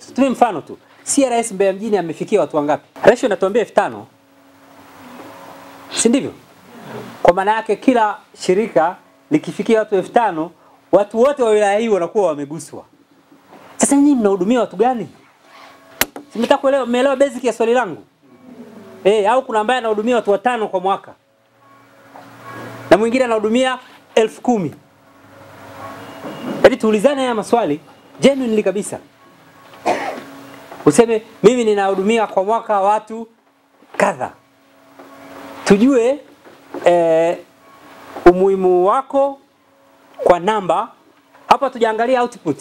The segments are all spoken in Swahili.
Tutumie mfano tu. CRS Mbeya mjini amefikia watu wangapi? Ratio inatuambia 5000. Si ndivyo? Kwa maana yake kila shirika likifikia watu 5000, watu wote wa wilaya hii wanakuwa wameguswa. Sasa nyinyi mnahudumia watu gani? Simetaka kuelewa, mmeelewa basic ya swali langu? Au kuna ambaye anahudumia watu 5 kwa mwaka na mwingine anahudumia 10,000. Yaani tuulizane haya maswali genuinely kabisa. Useme mimi ninahudumia kwa mwaka watu kadha. Tujue umuhimu wako kwa namba. Hapa tujaangalia output.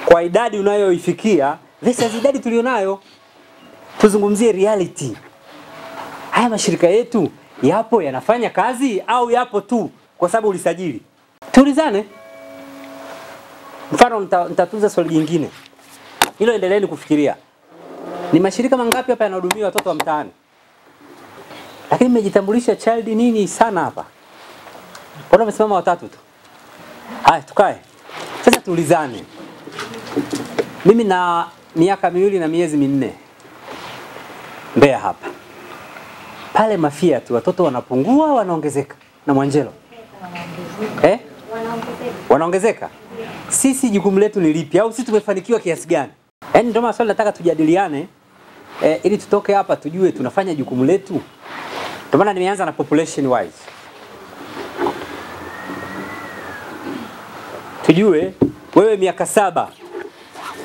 Kwa idadi unayoifikia versus idadi tulionayo. Tuzungumzie reality. Haya mashirika yetu yapo yanafanya kazi au yapo tu kwa sababu ulisajili? Tuulizane. Mfano nitatuza swali jingine. Hilo endeleeni kufikiria. Ni mashirika mangapi hapa yanahudumia watoto wa mtaani? Lakini mmejitambulisha child nini sana hapa? Mbona mmesimama watatu tu? Haya, tukae. Sasa tuulizane. Mimi na miaka 2 na miezi 4 Mbeya hapa. Pale Mafia tu watoto wanapungua, wanaongezeka na Mwanjelo. Wanaongezeka. Sisi jukumu letu ni lipi au sisi tumefanikiwa kiasi gani? Yaani ndio maswali nataka tujadiliane ili tutoke hapa tujue tunafanya jukumu letu. Ndio maana nimeanza na population wise. Tujue wewe miaka 7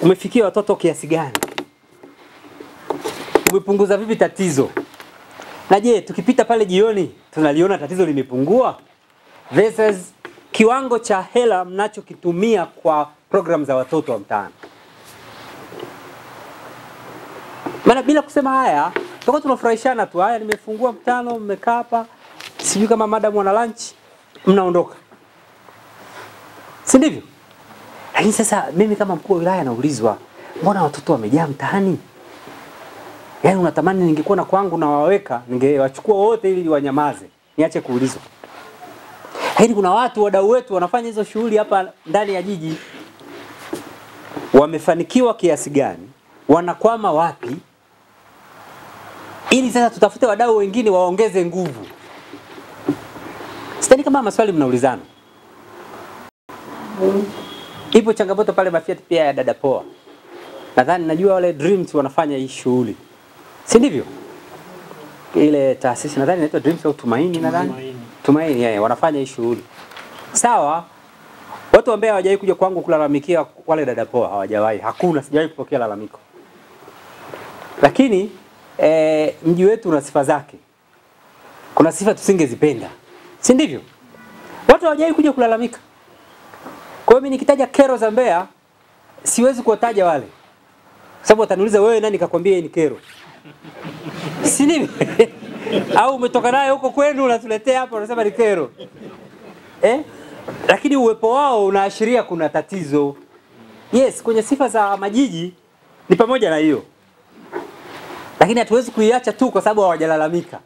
umefikia watoto kiasi gani? Umepunguza vipi tatizo? Na je, tukipita pale jioni tunaliona tatizo limepungua? Versus kiwango cha hela mnachokitumia kwa program za watoto wa mtaani. Maana bila kusema haya, tutakuwa tunafurahishana tu. Haya, nimefungua mkutano, mmekaa hapa, sijui kama madam wana lunch, mnaondoka. Si ndivyo? Lakini sasa mimi kama mkuu wa wilaya naulizwa, mbona watoto wamejaa mtaani? Yaani unatamani ningekuwa na kwangu na waweka, ningewachukua wote ili wanyamaze, niache kuulizwa. Lakini kuna watu wadau wetu wanafanya hizo shughuli hapa ndani ya jiji. Wamefanikiwa kiasi gani? Wanakwama wapi? Ili sasa tutafute wadau wengine waongeze nguvu. Sidhani kama maswali mnaulizana. Ipo changamoto pale Mafia pia ya dada poa. Nadhani najua wale Dreams wanafanya hii shughuli. Si ndivyo? Ile taasisi nadhani inaitwa Dreams au Tumaini nadhani. Tumaini yeye wanafanya hii shughuli. Sawa. Watu ambao hawajawahi kuja kwangu kulalamikia wale dada poa hawajawahi. Hakuna, sijawahi kupokea lalamiko. Lakini mji wetu una sifa zake. Kuna sifa tusingezipenda. Si ndivyo? Watu hawajawahi kuja kulalamika. Kwa hiyo mimi nikitaja kero za Mbeya siwezi kuwataja wale. Sababu wataniuliza wewe nani kakwambia hii ni kero? Si ndivyo? Au umetoka nayo huko kwenu unatuletea hapa unasema ni kero. Lakini uwepo wao unaashiria kuna tatizo. Yes, kwenye sifa za majiji ni pamoja na hiyo. Lakini hatuwezi kuiacha tu kwa sababu hawajalalamika.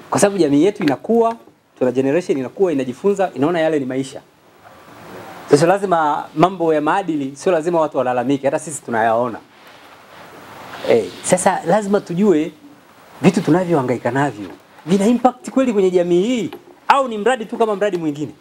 Kwa sababu jamii yetu inakuwa, tuna generation inakuwa, inajifunza, inaona yale ni maisha. Sasa lazima mambo ya maadili sio lazima watu walalamike, hata sisi tunayaona. Sasa lazima tujue vitu tunavyohangaika navyo vina impact kweli kwenye jamii hii au ni mradi tu kama mradi mwingine.